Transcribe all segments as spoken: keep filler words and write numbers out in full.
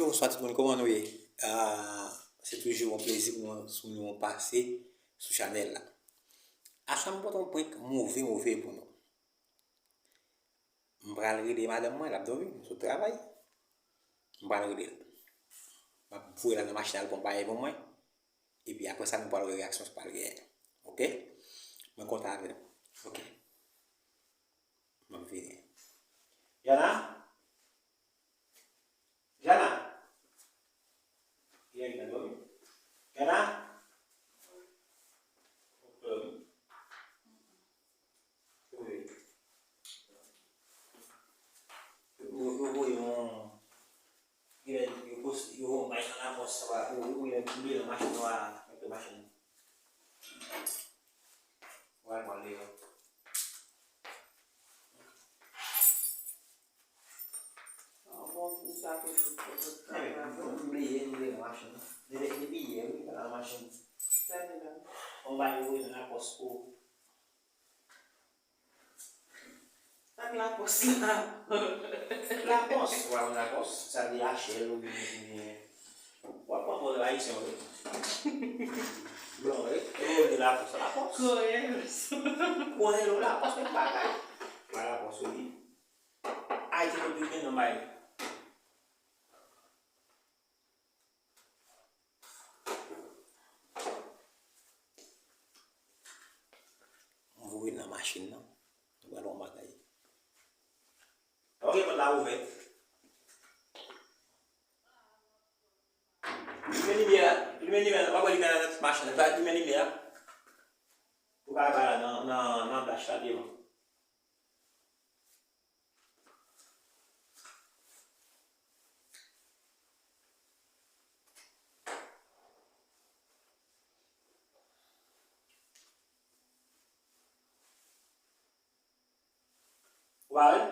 Bonswa tout moun, kòman nou ye? Ah, se toujou yon plezi pou nou, pou nou pase sou chanèl la. Asa m pote yon prank move, move pou nou. M pral rele madanm mwen, l ap dòmi, m sot travay. M pral rele l. M ap voye l al nan machin al pran bagay pou mwen. Epi apre sa, nou pral wè reyaksyon sa pral genyen. Oke? Mwen kontan avè nou. Oke. M ap vini. Jana? Jana? Jana? Jana? Wi. Yo, yo voye yon, yo, yo pos-, yo voye yon bagay nan lapòs, sa va, yo, yo voye yon koulye nan machin nan, nan machin. Wè, mwen lè yo. Bon, pou sa ke tout pòt la. M bliye, m bliye nan machin. Depi, depi yè, wi, nan machin. Sa vle la. On bagay yo voye nan lapòs pou. Sa k lapòs la? Lapòs, w ap lakòs, sa vle H L oubyen, oubyen, w ap pran pòz ayisyen, wi. Blan, wi. E yo di lakòs, lakòs. Koyèl. Koyèl, lakòs, menm bagay. Pa lakòs, wi. Ayiti, nou pi gen nan bay. M voye nan machin nan. Nou pral wè yon bagay. Ok, pòt la ouvè. Limen limyè a. Limen limyè a. W ap wè limyè a nan machin nan. Limen limyè a. Ou ka ba nan, nan, nan blach la devan. Ou pa wè l?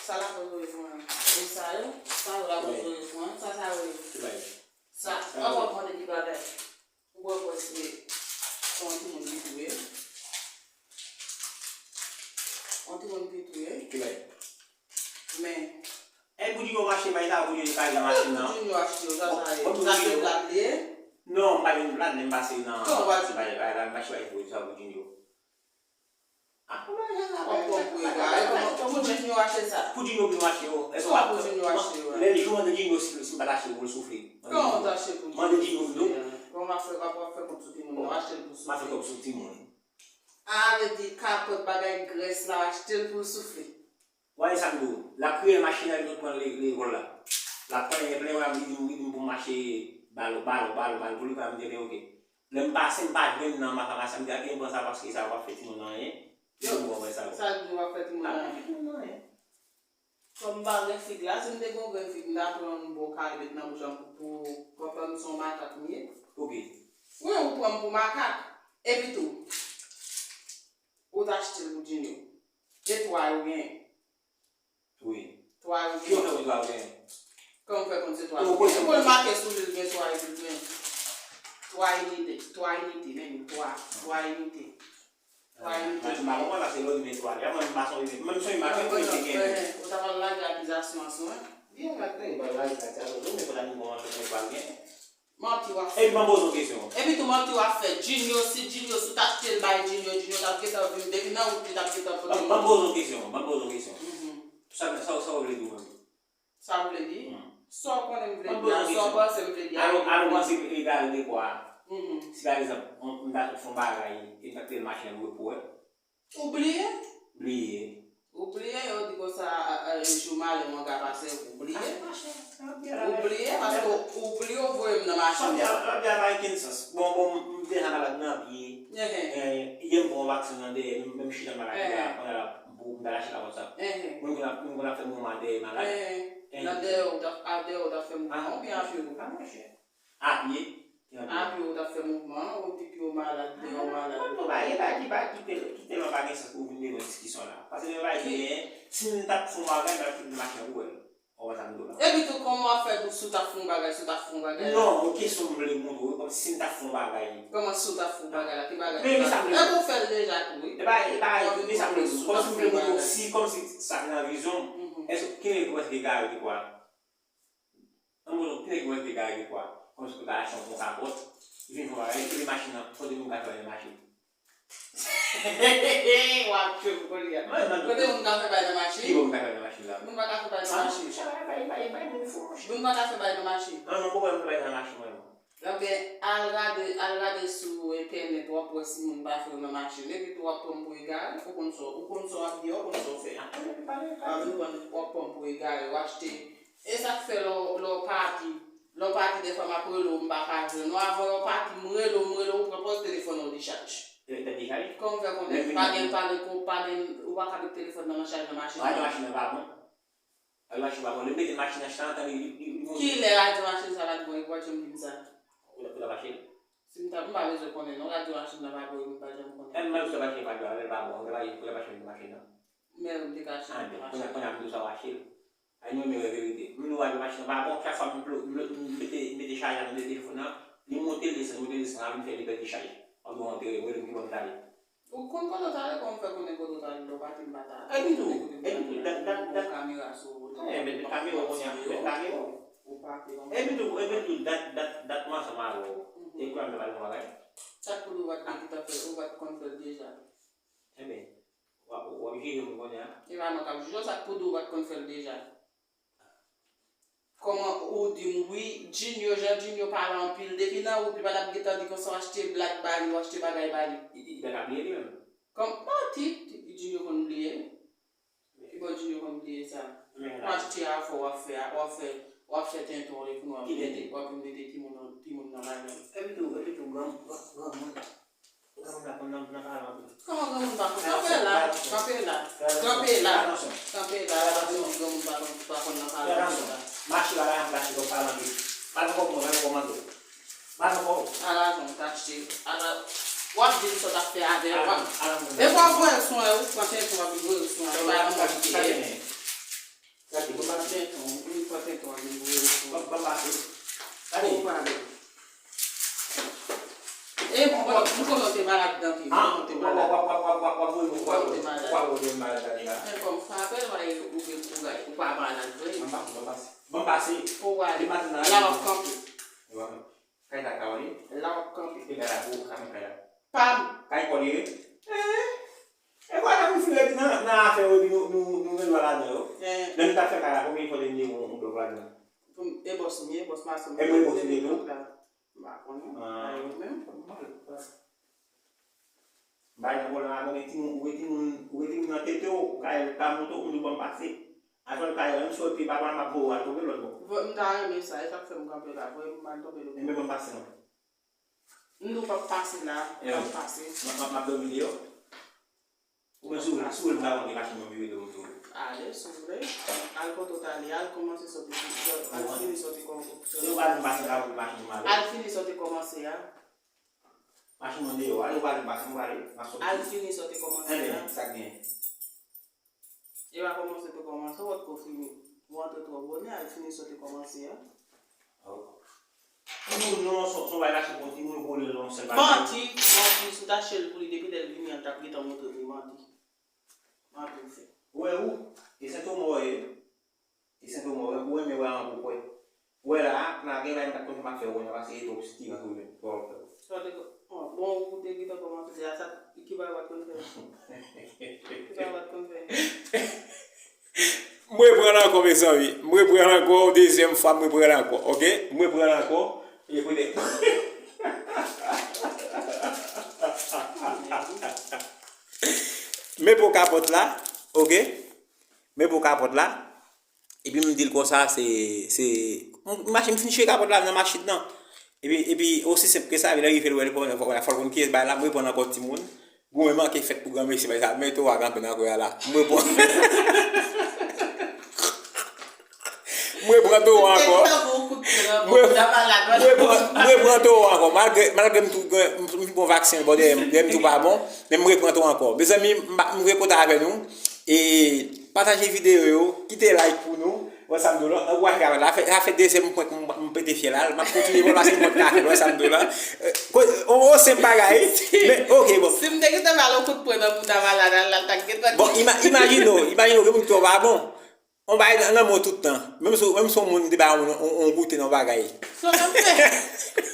Sa la pou yo pran. E sa yo, sa yo la pou yo pran. Sa, sa yo. Ki bagay? Sa, sa yo. Ankò mande ki bagay. Ou wè, wè, se, se yon timoun ki touye. Yon timoun ki touye. Ki bagay? Men. E pou di yo mache, bay sa, pou di yo kay nan machin nan. Pou di yo achte yo, sa, sa ye. Sa se plat li ye? Non, m pa gen plat, men m pase nan. Kòman w pa di? Bay, bay, bay, bay, bay, pou di sa, pou di yo. Ah, kòman jan sa? Kòman pou yo achte sa? Pou di yo vin achte yo. Kòman pou di yo achte yo? Lè jou mande di yo si, si m pa t achte yo pou l soufle. Kòman w ta achte pou di yo soufle? Mande di yo vin. Kòman w ap fè, w ap fè kòb sou timoun nan, w achte l pou soufle. M ap fè kòb sou timoun. A, vle di kapòt bagay grès la, w achte l pou l soufle. Wè sa m di w, l ap kriye machin nan, li sot pran le, lekòl la. L ap pran, li plen, wè, li di m, li di m pou m mache bal, bal, bal, bal, pou li, wè, m di, ebyen, oke. Lè m pase, m pa jwenn nan, m pa ka pase, m di, a, gen pran sa, paske sa p ap fè timoun nan anyen. Yo, m pran sa, sa di w ap fè timoun nan anyen. Kòm m pa gen fig la, si m te gen yon grenn fig, m ta pran yon bò kare met nan bouch an pou, pou, pou, pou m se yon makak m ye. Oke. Wi, ou pran m pou makak. Epi tou, ou t achte l pou Junior. E twa yo genyen. Wi. Twa yo genyen. Ki yo fè pou twa yo genyen? Kòman fè konn se twa yo genyen? Pou l make sou li, l gen twa epi l gen twa inite. Twa inite, men twa. Twa inite. Twa inite. Mwen, m pa konprann paske lè w di men twa, deja mwen, m pa sonje, mwen, m sonje m pa konn mwen te gen. Ou ta pral lage akizasyon an sou mwen? Byen, m ap peye, m pral lage akizasyon sou mwen, fò ta di m kòman fè men twa l genyen. Manti w ap fè. Epi m ap poze w kesyon. Epi tou manti w ap fè. Junior, si Junior, si w t achte l bay Junior, Junior t ap gentan vin, depi nan wout li t ap gentan pote. M ap, m ap poze w kesyon, m ap poze w kesyon. Mhm. Sa, sa, sa w vle di w menm? Sa w vle di? Hmm. Sa w konnen m vle di a, sa w panse m vle di a. Alò, alò, mwen se egare de kwa. Mhm. Si pa egzanp, m, m ta sot fè yon bagay, e m ta kite machin nan lwe pou wè. Ou bliye? Bliye. Ou bliye, yo di konsa, a, a, jou malè mwen ka pase, ou bliye? Ou bliye, paske ou, ou bliye, ou voye m nan machin. Fabia, Fabia pa gen sans. Bon, bon, m, m deja malad nan pye. Ehe. Eh, yè m pran yon vaksen nan dèyè, m, m chita malad la, kounye a la, m, m ta lache la konsa. Ehe. Moun konn ap, moun konn ap fè mouvman dèyè malad. Ehe. Nan dèyè ou t ap, a, dèyè ou t ap fè mouvman, oubyen a pye ou? A, monchè. A pye. A pye ou t ap fè mouvman, ou di ke Devan malad. Mwen, mwen, bagay, bagay ki pa, ki te, ki tèlman pa gen sans pou vin devan diskisyon la. Paske gen bagay ki genyen, si m t ap fè yon bagay, m t ap kite machin pou wè l. Ou wè sa m di w la. Epi tou, kòman w ap fè pou si w t ap fè yon bagay, si w t ap fè yon bagay la? Non, yon kesyon m vle montre w, kòmsi si m t ap fè yon bagay. Kòman si w t ap fè yon bagay la? Ki bagay? Men, men sa m vle. Epi w fè l deja tou, wi. E pa, e pa, men sa m vle di w, kòmsi m vle montre w, si, kòmsi sa vin nan vizyon m, èske ki nèg ki wè se egare ki kwa? An mwen, ki nèg mwen te gade kwa? Kòmsi pou ta achte yon kapòt, li vin fè yon bagay, li kite machin nan, kote moun ka fè bagay nan machin? W ap tchwe m kounye a. Mwen, mwen, kote moun ka fè bagay nan machin? Ki bò moun ka fè bagay nan machin la? Moun pa ka fè bagay nan machin. Sa bagay, bagay, bagay, bagay moun fou, monchè. Moun pa ka fè bagay nan machin. An non, poukò moun fè bagay nan machin, mwen, non? Ebyen, al gade, al gade sou entènèt, w ap wè si moun pa fè yo nan machin. Epi tou, w ap pran m pou egare, ou konn sa, ou konn sa w ap di a, ou konn sa w fè a. Apre, epi pale, pale. W ap pran m pou egare, w achte E sa k fè lè w, lè w pati, lè w pati, dèfwa m ap rele w, m pa ka jwenn ou. Avan lè w pati, m rele w, m rele w, ou pran pòz telefòn nan, ou dechaj. Telefòn dechaj? Kòman w fè konnen? Pa gen, pa gen, pa gen, ou pa ka met telefòn nan nan chaj nan machin nan. Machin nan pa bon. Machin pa bon. Lè m mete machin nan chaj, antann li, li, li, li. Kilè radyo machin sa pa t bon, e pou w janm di m sa? Ou la, ou la mache? Si m ta, m pa bezwen konnen, non, radyo machin nan pa bon, e m pa janm konnen. E m pa bezwen mache, pa bon, e pa bon, e pa bon, e pa bon, machin nan. Men ou te ka chanje machin. Kounye a, kounye a, m di w sa w achte l. Ay, nou renmen wè verite. M di w al nan machin nan pa bon, chak fwa m plo-, m, m mete, m mete chaj la, m mete telefòn nan, li monte desann, monte desann, a vin fè li pèdi chaj. M ap di w antere, mwen menm ki bò m t ale. Ou konn kote w t ale, kòman w fè konnen kote w t ale, lè w pati m pa t ale. Epi tou, epi tou, dat, dat, dat. Kamera sou ou. Eh, met kamera kounye a, met kamera. Ou pati, epi tou, epi tou, dat, dat, dat mwen ansanm avè w. E kounye a m t ap al fè yon bagay. Sa k pou di w pa t gen ki t ap fè, ou pa t konn fè l deja. Ebyen, w ap, w ap jije m kounye a. E pa mwen k ap jije w, sa k pou di w pa t konn fè l deja. Kòman ou di m wi, Junior, jan Junior pale anpil, depi nan wout li pa t ap gentan di konsa w achte blak ba li, w achte bagay ba li. Li, li pa ka bliye li menm. Kòm, manti, Junior konn bliye. Ki bò Junior konn bliye sa? W achte afè w ap fè, w ap fè, w ap fè tenten w epi w ap mete, w ap mete timoun nan, timoun nan ladan l. Epi tou, epi tou, gran, gran, granmoun. Granmoun pa konn nan, nan pale anpil. Kòman granmoun pa konn? Kanpe la, kanpe la, kanpe la, kanpe la, granmoun pa konn, pa konn nan pale anpil la. Mache la, la, mache, pa pale anpil. Pale ankò pou mwen, pale ankò pou mwen. Pale ankò. Ala, jan w t achte, ala, w ap di m sa w t ap fè avè l, w ap, e pa w voye sou mwen, ou pran tenten w ap voye sou mwen, pa nan mwen ki ye. Gade, bon, pase. Tenten, wi, pran tenten w ap vin voye sou. Ban, ban pase. Gade. Ou pale. E m konnen, m konnen w te malad dan pye, m konnen w te malad. W ap, w ap, w ap, w ap, w ap voye m, w ap, w ap voye m malad gade la. Men kòm frape, w a ye, ou gen kouraj, ou pa malad vre. Ban pase, ban pase. Ban pase. Ou ale. Depi maten nan la, w ap kanpe. Kay la ka w ye? La w ap kanpe. E kay la pou ou, sa fè kay la. Pa m. Kay kò l ye? Eh, e kwa nan pou file nan, nan afè yo, epi nou, nou, nou gen dwa ladan yo. Eh. Lè nou t ap fè kay la, konbyen fwa te mete yon, yon blòk ladan? Pou m, e bòs m ye, bòs mason m ye. E mwen bòs ou ye tou? M pa konnen. Ah. Pa yo menm. Bay nan bòl la, ou gen timoun, ou gen timoun, ou gen timoun nan tete w, ou ka pa monte, ou di w ban m pase. Atò l ka, menm si w te pa pran, m ap voye w al tonbe lòt bò. Vo-, m ta renmen sa, e sa k fè m kanpe la, voye m al tonbe lòt bò. Enben ban m pase non. M di w p ap pase la, p ap pase. M ap, m ap dòmi deyò. Ou menm si w, si w vle m ta monte machin mwen, m vire do m tou. Ale, si w vle. Al kote w t ale, al kòmanse soti, al fini soti kòm-, soti kòmanse a. Al fini soti kòmanse a. Machin mwen deyò, ale w pale m pase, m prale, m ap soti. Al fini sa w te kòmanse a. Enben, sa k gen? E pa kòmanse w te kòmanse, ou potko fini. Ou antre twò bonè, al fini sa w te kòmanse a. Oh. Timoun non, son, son bagay lache pou timoun vole l nan yon sèl bagay. Manti, manti, si w ta achte l pou li, depi lè l vini an, l t ap gentan montre w li manti. Manti w fè. Ou wè ou, e Sentomò w ye. E Sentomò, ou renmen wè ankò kwè. Wè la, la gen bagay m pa t konn fè m ap fè wè nan pase e twòp sitirans ou menm, twòp. Sa w te ko-, bon, bon, ou te gentan kòmanse deja, sa, ki bagay w pa t konn fè? Ki bagay w pa t konn fè? M reprann ankò, mezanmi. M reprann ankò, yon dezyèm fwa, m reprann ankò, oke? M reprann ankò, e kote. Men pou kapòt la, oke? Men pou kapòt la. Epi m di l konsa, se, se, m mache, m fin chire kapòt la nan machin nan. Epi, epi, osi senp ke sa, epi lè rive l wè l, fò, fò, fò l konn kiyès bay la, m reprann ankò timoun. Goumen manke fèt pou granmesi bay sa, men tou a kanpe nan kwen an la. M reprann. M reprann tou ankò. Mwen repran towo ankò. Malgre, malgre m tou gen, m, m bon vaksen bò dèyè m, dèyè m tou pa bon, men m repran towo ankò. Mezanmi, m, m vle kontan avè nou. E pataje videyo yo, kite like pou nou. Wè sa m di w la, ankouraje travay la. Sa fè, sa fè dezyèm pwen m, m pete fyèl la. M ap kontinye bon paske mwen ka fè l. Wè sa m di w la. O, o, senp bagay. Men, ok, bon. Si m te gentan ba l yon kout pwen nan bouda malad la, l ta gentan. Bon, ima, imajine w, imajine w, gen moun ki twò pa bon. On bagay nan, nan men w tout tan. Menm si, menm si yon moun te ba yon, yon, yon goute nan bagay. Sa w ap fè?